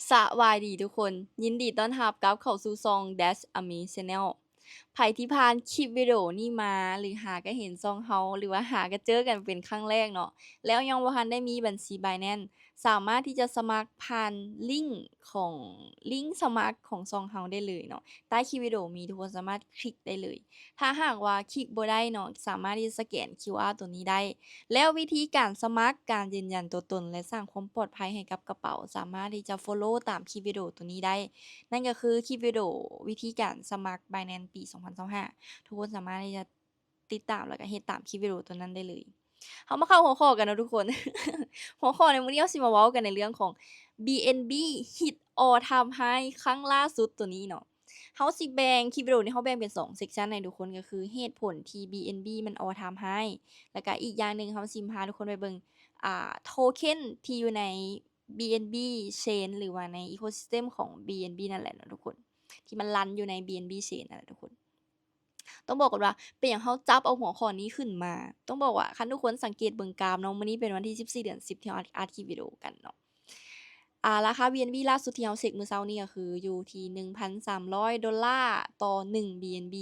ສະບາຍດີທຸກຄົນ, ຍິນດີຕ້ອນຮັບກັບເຂົ້າສູ່ຊ່ອງ Dash Army Channel. ໃຜທີ່ຜ່ານຄລິບວິດີໂອນີ້ມາ ຫຼື ຫາກະເຫັນຊ່ອງເຮົາ ຫຼືວ່າຫາກະເຈີກັນເປັນຄັ້ງແລກເນາະ ແລ້ວຍັງບໍ່ທັນໄດ້ມີບັນຊີ Binance ສາມາດທີ່ຈະສະໝັກຜ່ານລິ້ງຂອງ ລິ້ງສະໝັກຂອງຊ່ອງເຮົາໄດ້ເລີຍເນາະ. ໃຕ້ຄລິບວິດີໂອມີ, ທຸກຄົນສາມາດຄລິກໄດ້ເລີຍ. ຖ້າຫາກວ່າຄລິກບໍ່ໄດ້ເນາະ, ສາມາດທີ່ຈະສະແກນ QR ຕົວນີ້ໄດ້. ແລ້ວວິທີການສະໝັກ, ການຢືນຢັນຕົວຕົນ ແລະ ສ້າງຄວາມປອດໄພໃຫ້ກັບກະເປົາ, ສາມາດທີ່ຈະ follow ຕາມຄລິບວິດີໂອຕົວນີ້ໄດ້. ນັ້ນກໍຄືຄລິບວິດີໂອວິທີການສະໝັກ Binance ປີສອງພັນຊາວຫ້າ. ທຸກຄົນສາມາດທີ່ຈະຕິດຕາມ ແລ້ວກໍເຮັດຕາມຄລິບວິດີໂອຕົວນັ້ນໄດ້ເລີຍ. ເຮົາມາເຂົ້າຫົວຂໍ້ກັນເນາະທຸກຄົນ. ຫົວຂໍ້ໃນມື້ນີ້ເຮົາຊິມາເວົ້າກັນໃນເລື່ອງຂອງ BNB hit all time high ຄັ້ງລ່າສຸດຕົວນີ້ເນາະ. ເຮົາຊິແບ່ງ ຄລິບວິດີໂອນີ້ເຮົາແບ່ງເປັນສອງ section ໃຫ້ທຸກຄົນ, ກໍຄືເຫດຜົນທີ່ BNB ມັນ all time high ແລ້ວກະອີກຢ່າງໜຶ່ງເຮົາຊິພາທຸກຄົນໄປເບິ່ງ ອ່າ token ທີ່ຢູ່ໃນ BNB Chain ຫຼືວ່າໃນ ecosystem ຂອງ BNB ນັ້ນແຫຼະເນາະທຸກຄົນ, ທີ່ມັນ run ຢູ່ໃນ BNB Chain ນັ້ນແຫຼະທຸກຄົນ. ຕ້ອງບອກກ່ອນວ່າເປັນຫຍັງເຮົາຈັບເອົາຫົວຂໍ້ນີ້ຂຶ້ນມາ. ຕ້ອງບອກວ່າຄັນທຸກຄົນສັງເກດເບິ່ງກາຟເນາະ, ມື້ນີ້ເປັນວັນທີສິບສີ່ ເດືອນສິບ ທີ່ເຮົາອັດ ອັດຄລິບວິດີໂອກັນເນາະ. ອ່າ ລາຄາ BNB ລ່າສຸດທີ່ເຮົາເຊັກມື້ເຊົ້ານີ້ກໍຄືຢູ່ທີ່ໜຶ່ງພັນສາມຮ້ອຍໂດລາຕໍ່ໜຶ່ງ BNB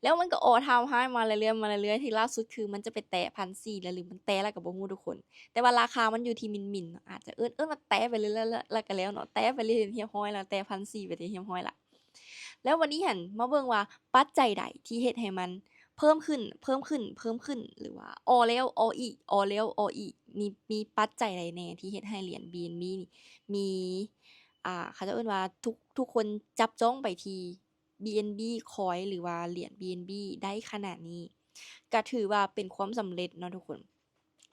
ແລ້ວມັນກໍ all time high ມາເລື້ອຍໆ ມາເລື້ອຍໆ ທີ່ລ່າສຸດຄືມັນຈະໄປແຕະພັນສີ່ແລ້ວ ຫຼືມັນແຕະແລ້ວກໍບໍ່ຮູ້ທຸກຄົນ. ແຕ່ວ່າລາຄາມັນຢູ່ທີ່ມິນໆ ອາດຈະເອີ້ນ ເອີ້ນວ່າແຕະໄປເລື້ອຍໆ ແລ້ວກໍແລ້ວເນາະ, ແຕະໄປເລື້ອຍຮຽບຮ້ອຍແລ້ວ, ແຕະພັນສີ່ໄປທີ່ຮຽບຮ້ອຍລະ. ແລ້ວວັນນີ້ຫັ້ນມາເບິ່ງວ່າປັດໄຈໃດທີ່ເຮັດໃຫ້ມັນເພີ່ມຂຶ້ນ ເພີ່ມຂຶ້ນ ເພີ່ມຂຶ້ນ ຫຼືວ່າ all ແລ້ວ all ອີກ all ແລ້ວ all ອີກ ມີ ມີປັດໄຈໃດແດ່ທີ່ເຮັດໃຫ້ຫຼຽນ BNB ນີ້ມີ ອ່າ ເຂົາເຈົ້າເອີ້ນວ່າ ທຸກ ທຸກຄົນຈັບຈ້ອງໄປທີ່ BNB Coin ຫຼືວ່າຫຼຽນ BNB ໄດ້ຂະໜາດນີ້. ກະຖືວ່າເປັນຄວາມສຳເລັດເນາະທຸກຄົນ,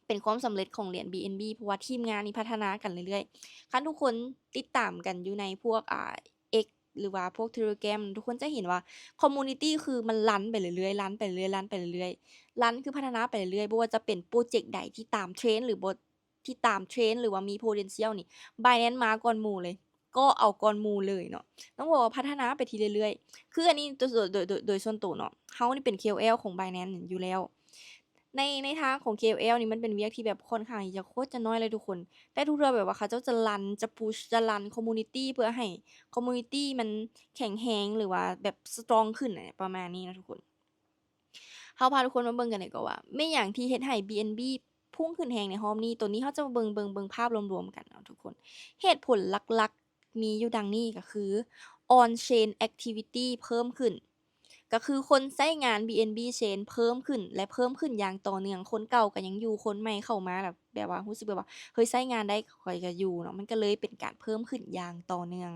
ເປັນຄວາມສຳເລັດຂອງຫຼຽນ BNB ເພາະວ່າທີມງານນີ້ພັດທະນາກັນເລື້ອຍໆ. ຄັນທຸກຄົນຕິດຕາມກັນຢູ່ໃນພວກ ອ່າ X ຫຼືວ່າພວກ Telegram ທຸກຄົນຈະເຫັນວ່າ community ຄືມັນ run ໄປເລື້ອຍໆ run ໄປເລື້ອຍໆ run ໄປເລື້ອຍໆ run ຄືພັດທະນາໄປເລື້ອຍໆ. ບໍ່ວ່າຈະເປັນໂປຣເຈັກໃດທີ່ຕາມເທຣນ ຫຼືບໍ່ ທີ່ຕາມເທຣນ ຫຼືວ່າມີ potential ນີ້ Binance ມາກ່ອນໝູ່ເລີຍ, ກໍເອົາກ່ອນໝູ່ເລີຍເນາະ. ຕ້ອງບອກວ່າພັດທະນາໄປທີ່ເລື້ອຍໆ. ຄືອັນນີ້ໂດຍ ໂດຍ ໂດຍ ໂດຍສ່ວນໂຕເນາະ, ເຮົານີ້ເປັນ KOL ຂອງ Binance ຢູ່ແລ້ວ. ໃນ ໃນທາງຂອງ KOL ນີ້ມັນເປັນວຽກທີ່ແບບຄ່ອນຂ້າງທີ່ຈະໂຄດຈະນ້ອຍເລີຍທຸກຄົນ, ແຕ່ທຸກເທື່ອແບບວ່າເຂົາເຈົ້າຈະ run ຈະ push ຈະ run community ເພື່ອໃຫ້ community ມັນແຂງແຮງ ຫຼືວ່າແບບ strong ຂຶ້ນ ປະມານນີ້ເນາະທຸກຄົນ. ເຮົາພາທຸກຄົນມາເບິ່ງກັນດີກວ່າວ່າ ແມ່ນຫຍັງທີ່ເຮັດໃຫ້ BNB ພຸ່ງຂຶ້ນແຮງໃນຮອບນີ້. ໂຕນີ້ເຮົາຈະມາເບິ່ງ ເບິ່ງ ເບິ່ງພາບລວມໆກັນເນາະທຸກຄົນ. ເຫດຜົນຫຼັກໆມີຢູ່ດັ່ງນີ້ ກໍຄື on chain activity ເພີ່ມຂຶ້ນ, ກໍຄືຄົນໃຊ້ງານ BNB Chain ເພີ່ມຂຶ້ນ ແລະ ເພີ່ມຂຶ້ນຢ່າງຕໍ່ເນື່ອງ. ຄົນເກົ່າກໍຍັງຢູ່, ຄົນໃໝ່ເຂົ້າມາແລ້ວແບບວ່າຮູ້ສຶກແບບວ່າ ເຮີ້ຍ ໃຊ້ງານໄດ້ ຂ້ອຍກໍຢູ່ເນາະ, ມັນກໍເລີຍເປັນການເພີ່ມຂຶ້ນຢ່າງຕໍ່ເນື່ອງ.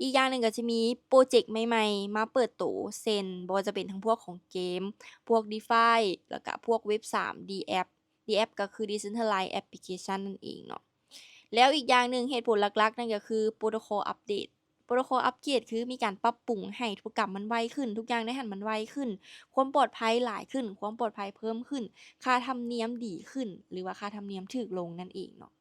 ອີກຢ່າງໜຶ່ງກໍຈະມີໂປຣເຈັກໃໝ່ໆມາເປີດໂຕ ເຊັ່ນ ບໍ່ວ່າຈະເປັນທັງພວກຂອງເກມ, ພວກ DeFi ແລ້ວກະພວກ Web ສາມ DApp, DApp ກໍຄື Decentralized Application ນັ້ນເອງເນາະ. ແລ້ວອີກຢ່າງໜຶ່ງ ເຫດຜົນຫຼັກໆນັ້ນກໍຄື Protocol Update. Protocol Update ຄືມີການປັບປຸງໃຫ້ທຸລະກຳມັນໄວຂຶ້ນ, ທຸກຢ່າງໃນຫັ້ນມັນໄວຂຶ້ນ, ຄວາມປອດໄພຫຼາຍຂຶ້ນ, ຄວາມປອດໄພເພີ່ມຂຶ້ນ, ຄ່າທຳນຽມດີຂຶ້ນ ຫຼືວ່າຄ່າທຳນຽມຖືກລົງນັ້ນເອງເນາະ.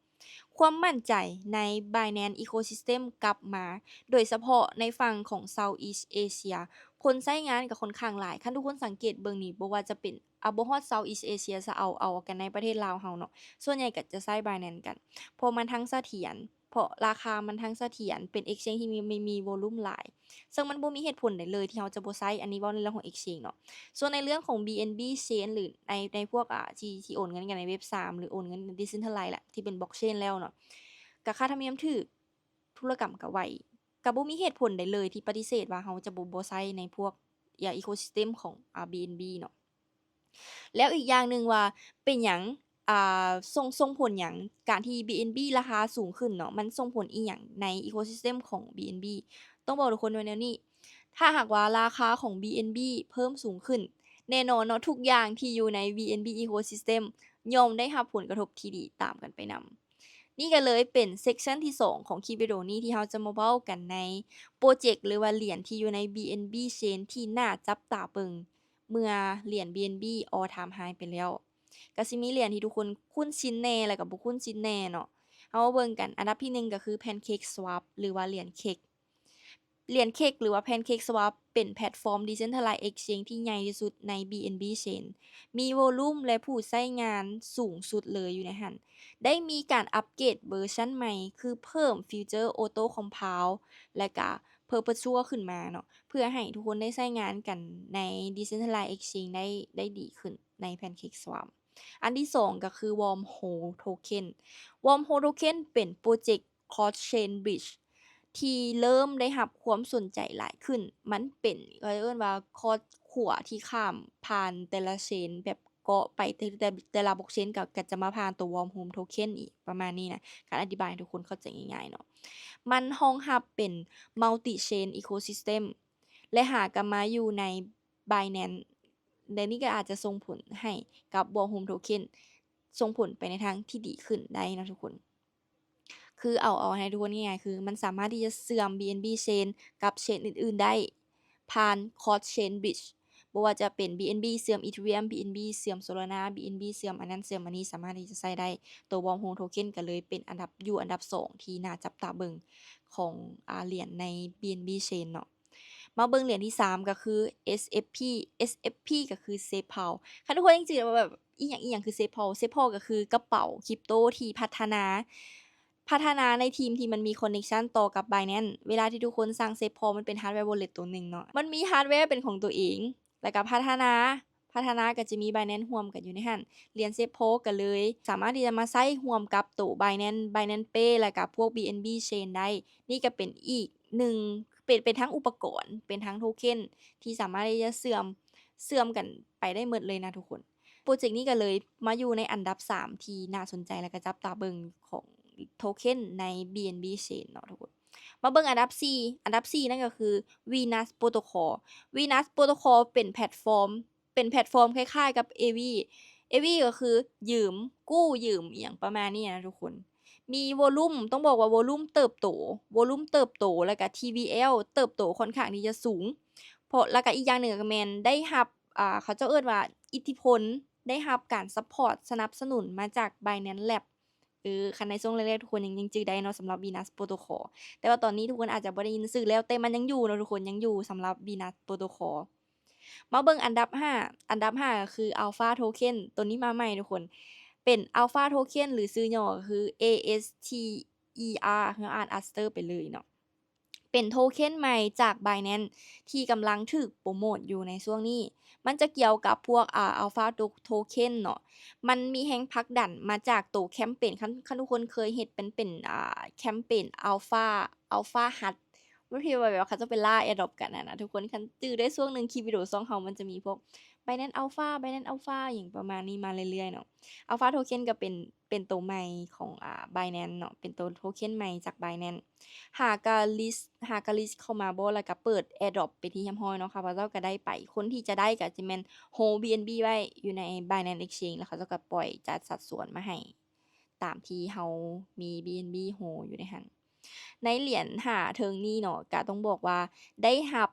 ຄວາມໝັ້ນໃຈໃນ Binance Ecosystem ກັບມາ, ໂດຍສະເພາະໃນຝັ່ງຂອງ Southeast Asia ຄົນໃຊ້ງານກໍຄ່ອນຂ້າງຫຼາຍ. ຄັນທຸກຄົນສັງເກດເບິ່ງນີ້ ບໍ່ວ່າຈະເປັນ ອາ ບໍ່ຮອດ Southeast Asia ຊະ ເອົາ ເອົາກັນໃນປະເທດລາວເຮົາເນາະ, ສ່ວນໃຫຍ່ກໍຈະໃຊ້ Binance ກັນ ເພາະມັນທັງສະຖຽນ, ເພາະລາຄາມັນທັງສະຖຽນ, ເປັນ Exchange ທີ່ມີ ມີ ມີ Volume ຫຼາຍ. ເຊິ່ງມັນບໍ່ມີເຫດຜົນໃດເລີຍທີ່ເຮົາຈະບໍ່ໃຊ້, ອັນນີ້ເວົ້າໃນເລື່ອງຂອງ Exchange ເນາະ. ສ່ວນໃນເລື່ອງຂອງ BNB Chain ຫຼືໃນ ໃນພວກ ອ່າ ທີ່ ທີ່ໂອນເງິນກັນໃນ Web ສາມ ຫຼືໂອນເງິນ Decentralized ລະ ທີ່ເປັນ Blockchain ແລ້ວເນາະ, ກໍຄ່າທຳນຽມຖືກ, ທຸລະກຳກໍໄວ, ກໍບໍ່ມີເຫດຜົນໃດເລີຍທີ່ປະຕິເສດວ່າເຮົາຈະບໍ່ ບໍ່ໃຊ້ໃນພວກ Ecosystem ຂອງ ອ່າ BNB ເນາະ. ແລ້ວອີກຢ່າງໜຶ່ງວ່າເປັນຫຍັງ ອ່າ ສົ່ງ ສົ່ງຜົນຫຍັງ ການທີ່ BNB ລາຄາສູງຂຶ້ນເນາະ, ມັນສົ່ງຜົນອີ່ຫຍັງໃນ Ecosystem ຂອງ BNB? ຕ້ອງບອກທຸກຄົນວ່າແນວນີ້, ຖ້າຫາກວ່າລາຄາຂອງ BNB ເພີ່ມສູງຂຶ້ນ, ແນ່ນອນເນາະ ທຸກຢ່າງທີ່ຢູ່ໃນ BNB Ecosystem ຍ່ອມໄດ້ຮັບຜົນກະທົບທີ່ດີຕາມກັນໄປນຳ. ນີ້ກໍເລີຍເປັນ section ທີສອງ ຂອງຄລິບວິດີໂອນີ້ ທີ່ເຮົາຈະມາເວົ້າກັນໃນໂປຣເຈັກ ຫຼືວ່າຫຼຽນທີ່ຢູ່ໃນ BNB Chain ທີ່ໜ້າຈັບຕາເບິ່ງ ເມື່ອຫຼຽນ BNB all time high ໄປແລ້ວ. ກໍຊິມີຫຼຽນທີ່ທຸກຄົນຄຸ້ນຊິນແດ່ ແລ້ວກໍບໍ່ຄຸ້ນຊິນແດ່ເນາະ. ເຮົາມາເບິ່ງກັນ, ອັນດັບທີໜຶ່ງກໍຄື PancakeSwap ຫຼືວ່າຫຼຽນ Cake. ຫຼຽນເຄັກ ຫຼືວ່າ Pancake Swap ເປັນແພລດຟອມ Decentralized Exchange ທີ່ໃຫຍ່ທີ່ສຸດໃນ BNB Chain ມີວໍລຸມ ແລະ ຜູ້ໃຊ້ງານສູງສຸດເລີຍຢູ່ໃນຫັ້ນ. ໄດ້ມີການອັບເກຣດເວີຊັນໃໝ່ ຄືເພີ່ມຟີເຈີ Auto Compile ແລະກະ Perpetual ຂຶ້ນມາເນາະ ເພື່ອໃຫ້ທຸກຄົນໄດ້ໃຊ້ງານກັນໃນ Decentralized Exchange ໄດ້ ໄດ້ດີຂຶ້ນໃນ Pancake Swap. ອັນທີສອງກໍຄື Wormhole Token. Wormhole Token ເປັນໂປຣເຈັກ Cross Chain Bridge ທີ່ເລີ່ມໄດ້ຮັບຄວາມສົນໃຈຫຼາຍຂຶ້ນ. ມັນເປັນ ເຂົາເອີ້ນວ່າ ຄອດຂົວທີ່ຂ້າມຜ່ານແຕ່ລະ Chain ແບບເກາະໄປ ແຕ່ ແຕ່ ແຕ່ລະ Blockchain ກໍ ກໍຈະມາຜ່ານຕົວ Wormhole Token ອີກ ປະມານນີ້ນະ. ການອະທິບາຍໃຫ້ທຸກຄົນເຂົ້າໃຈງ່າຍໆເນາະ. ມັນຮອງຮັບເປັນ Multi Chain Ecosystem ແລະ ຫາກໍມາຢູ່ໃນ Binance ແລະ ນີ້ກໍອາດຈະສົ່ງຜົນໃຫ້ກັບ Wormhole Token ສົ່ງຜົນໄປໃນທາງທີ່ດີຂຶ້ນໄດ້ເນາະທຸກຄົນ. ຄືເອົາ ເອົາໃຫ້ທຸກຄົນງ່າຍໆ ຄືມັນສາມາດທີ່ຈະເຊື່ອມ BNB Chain ກັບ Chain ອື່ນໆໄດ້ ຜ່ານ Cross Chain Bridge ບໍ່ວ່າຈະເປັນ BNB ເຊື່ອມ Ethereum, BNB ເຊື່ອມ Solana, BNB ເຊື່ອມອັນນັ້ນເຊື່ອມອັນນີ້ ສາມາດທີ່ຈະໃຊ້ໄດ້. ຕົວ Wormhole Token ກໍເລີຍເປັນອັນດັບ ຢູ່ອັນດັບສອງທີ່ໜ້າຈັບຕາເບິ່ງຂອງ ອາ ຫຼຽນໃນ BNB Chain ເນາະ. ມາເບິ່ງຫຼຽນທີສາມກໍຄື SFP. SFP ກໍຄື Safe Pool. ຄັນທຸກຄົນຍັງຈື່ວ່າແບບ ອີຫຍັງ ອີຫຍັງຄື Safe Pool? Safe Pool ກໍຄືກະເປົາຄຣິບໂຕທີ່ພັດທະນາ ພັດທະນາໃນທີມທີ່ມັນມີ connection ຕໍ່ກັບ Binance. ເວລາທີ່ທຸກຄົນສ້າງ Safe Pool ມັນເປັນ hardware wallet ໂຕໜຶ່ງເນາະ ມັນມີ hardware ເປັນຂອງຕົວເອງ ແລ້ວກໍພັດທະນາ ພັດທະນາກໍຈະມີ Binance ຮ່ວມກັນຢູ່ໃນຫັ້ນ. ຫຼຽນ Safe Pool ກໍເລີຍສາມາດທີ່ຈະມາໃຊ້ຮ່ວມກັບໂຕ Binance, Binance Pay ແລ້ວກໍພວກ BNB Chain ໄດ້. ນີ້ກໍເປັນອີກໜຶ່ງ ເປັນ ເປັນທັງອຸປະກອນ ເປັນທັງໂທເຄັນທີ່ສາມາດທີ່ຈະເຊື່ອມ ເຊື່ອມກັນໄປໄດ້ໝົດເລີຍນະທຸກຄົນ. ໂປຣເຈັກນີ້ກໍເລີຍມາຢູ່ໃນອັນດັບສາມທີ່ໜ້າສົນໃຈ ແລ້ວກໍຈັບຕາເບິ່ງຂອງໂທເຄັນໃນ BNB Chain ເນາະທຸກຄົນ. ມາເບິ່ງອັນດັບສີ່ ອັນດັບສີ່ນັ້ນກໍຄື Venus Protocol. Venus Protocol ເປັນແພລດຟອມ ເປັນແພລດຟອມຄ້າຍໆກັບ Aave. Aave ກໍຄືຢືມ ກູ້ຢືມ ອີ່ຫຍັງປະມານນີ້ນະທຸກຄົນ. ມີວໍລຸມ ຕ້ອງບອກວ່າວໍລຸມເຕີບໂຕ ວໍລຸມເຕີບໂຕ ແລ້ວກະ TVL ເຕີບໂຕຂ້ອນຂ້າງທີ່ຈະສູງ ເພາະ ແລ້ວກະອີກຢ່າງໜຶ່ງກໍແມ່ນໄດ້ຮັບ ອ່າ ເຂົາເຈົ້າເອີ້ນວ່າອິດທິພົນ ໄດ້ຮັບການ support ສະໜັບສະໜູນມາຈາກ Binance Lab. ເອີ ຄັນໃນຊ່ວງແລກໆ ທຸກຄົນຍັງ ຍັງຈື່ໄດ້ເນາະ ສຳລັບ Venus Protocol ແຕ່ວ່າຕອນນີ້ທຸກຄົນອາດຈະບໍ່ໄດ້ຍິນຊື່ແລ້ວ ແຕ່ມັນຍັງຢູ່ເນາະທຸກຄົນ ຍັງຢູ່ສຳລັບ Venus Protocol. ມາເບິ່ງອັນດັບຫ້າ ອັນດັບຫ້າກໍຄື Alpha Token ໂຕນີ້ມາໃໝ່ທຸກຄົນ ເປັນ Alpha Token ຫຼືຊື່ຫຍໍ້ກໍຄື ASTER ເຮົາອ່ານ Aster ໄປເລີຍເນາະ. ເປັນໂທເຄັນໃໝ່ຈາກ Binance ທີ່ກຳລັງຖືກໂປຣໂມດຢູ່ໃນຊ່ວງນີ້. ມັນຈະກ່ຽວກັບພວກ ອາ Alpha Token ເນາະ. ມັນມີແຮງຜັກດັນມາຈາກໂຕແຄມເປນ ຄັນ ຄັນທຸກຄົນເຄີຍເຮັດເປັນ ເປັນ ອາ ແຄມເປນ Alpha Alpha Hunt ມັນທີ່ວ່າແບບວ່າເຂົາເຈົ້າໄປລ່າ Airdrop ກັນຫັ້ນນະທຸກຄົນ. ຄັນຈື່ໄດ້ຊ່ວງໜຶ່ງ ຄລິບວິດີໂອຊ່ອງເຮົາ ມັນຈະມີພວກ Binance Alpha Binance Alpha ຫຍັງປະມານນີ້ມາເລື້ອຍໆເນາະ. Alpha Token ກໍເປັນ ເປັນໂຕໃໝ່ຂອງ ອາ Binance ເນາະ ເປັນໂຕໂທເຄັນໃໝ່ຈາກ Binance. ຫາກະ list ຫາກະ list ເຂົ້າມາບໍ່ ແລ້ວກະເປີດ Airdrop ເປັນທີ່ຮຽບຮ້ອຍເນາະ ຂ້າພະເຈົ້າກະໄດ້ໄປ. ຄົນທີ່ຈະໄດ້ກະຈະແມ່ນ hold BNB ໄວ້ຢູ່ໃນ Binance Exchange ແລ້ວເຂົາເຈົ້າກະປ່ອຍຈັດສັດສ່ວນມາໃຫ້ ຕາມທີ່ເຮົາມີ BNB hold ຢູ່ໃນຫັ້ນ. ໃນຫຼຽນຫ້າເທິງນີ້ເນາະ ກະຕ້ອງບອກວ່າໄດ້ຮັບ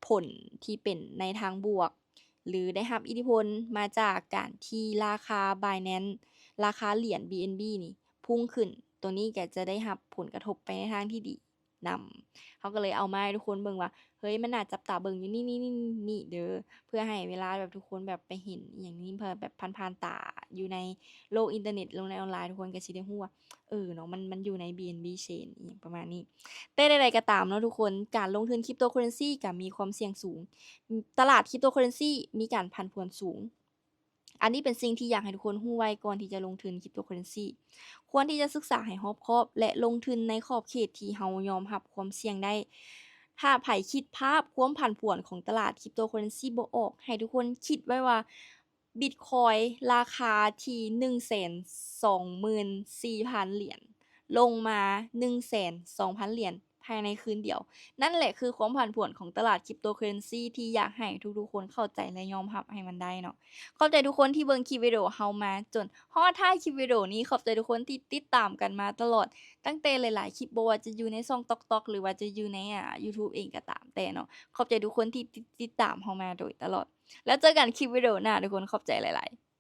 ຜົນທີ່ເປັນໃນທາງບວກ ຫຼື ໄດ້ຮັບອິດທິພົນມາຈາກການທີ່ລາຄາ Binance ລາຄາຫຼຽນ BNB ນີ້ພຸ່ງຂຶ້ນ. ໂຕນີ້ກະຈະໄດ້ຮັບຜົນກະທົບໄປໃນທາງທີ່ດີນຳ. ເຮົາກະເລີຍເອົາມາໃຫ້ທຸກຄົນເບິ່ງວ່າ ເຮີ້ຍ ມັນໜ້າຈັບຕາເບິ່ງຢູ່ນີ້ ນີ້ ນີ້ ນີ້ເດີ ເພື່ອໃຫ້ເວລາແບບທຸກຄົນແບບໄປເຫັນອີ່ຫຍັງນີ້ ເພື່ອແບບຜ່ານໆຕາຢູ່ໃນໂລກອິນເຕີເນັດ ໂລກໃນອອນລາຍ ທຸກຄົນກະຊິໄດ້ຮູ້ວ່າ ເອີເນາະ ມັນ ມັນຢູ່ໃນ BNB Chain ອີ່ຫຍັງປະມານນີ້. ແຕ່ໃດໆກໍຕາມເນາະທຸກຄົນ ການລົງທຶນ Cryptocurrency ກໍມີຄວາມສ່ຽງສູງ. ຕະຫຼາດ Cryptocurrency ມີການຜັນຜວນສູງ. ອັນນີ້ເປັນສິ່ງທີ່ຢາກໃຫ້ທຸກຄົນຮູ້ໄວ້ ກ່ອນທີ່ຈະລົງທຶນ Cryptocurrency ຄວນທີ່ຈະສຶກສາໃຫ້ຮອບຄອບ ແລະ ລົງທຶນໃນຂອບເຂດທີ່ເຮົາຍອມຮັບຄວາມສ່ຽງໄດ້. ຖ້າໃຜຄິດພາບຄວາມຜັນຜວນຂອງຕະຫຼາດ Cryptocurrency ບໍ່ອອກ, ໃຫ້ທຸກຄົນຄິດໄວ້ວ່າ Bitcoin ລາຄາທີ່ໜຶ່ງແສນສອງໝື່ນສີ່ພັນຫຼຽນ ລົງມາໜຶ່ງແສນສອງພັນຫຼຽນພາຍໃນຄືນດຽວ. ນັ້ນແຫຼະຄືຄວາມຜັນຜວນຂອງຕະຫຼາດ Cryptocurrency ທີ່ຢາກໃຫ້ທຸກໆຄົນເຂົ້າໃຈ ແລະ ຍອມຮັບໃຫ້ມັນໄດ້ເນາະ. ຂອບໃຈທຸກຄົນທີ່ເບິ່ງຄລິບວິດີໂອເຮົາມາຈົນຮອດທ້າຍຄລິບວິດີໂອນີ້. ຂອບໃຈທຸກຄົນທີ່ຕິດຕາມກັນມາຕະຫຼອດ ຕັ້ງແຕ່ຫຼາຍໆຄລິບ ບໍ່ວ່າຈະຢູ່ໃນຊ່ອງ TikTok ຫຼືວ່າຈະຢູ່ໃນ ອາ YouTube ເອງກໍຕາມແຕ່ເນາະ. ຂອບໃຈທຸກຄົນທີ່ຕິດ ຕິດຕາມເຮົາມາໂດຍຕະຫຼອດ. ແລ້ວເຈີກັນຄລິບວິດີໂອໜ້າທຸກຄົນ. ຂອບໃຈຫຼາຍໆ.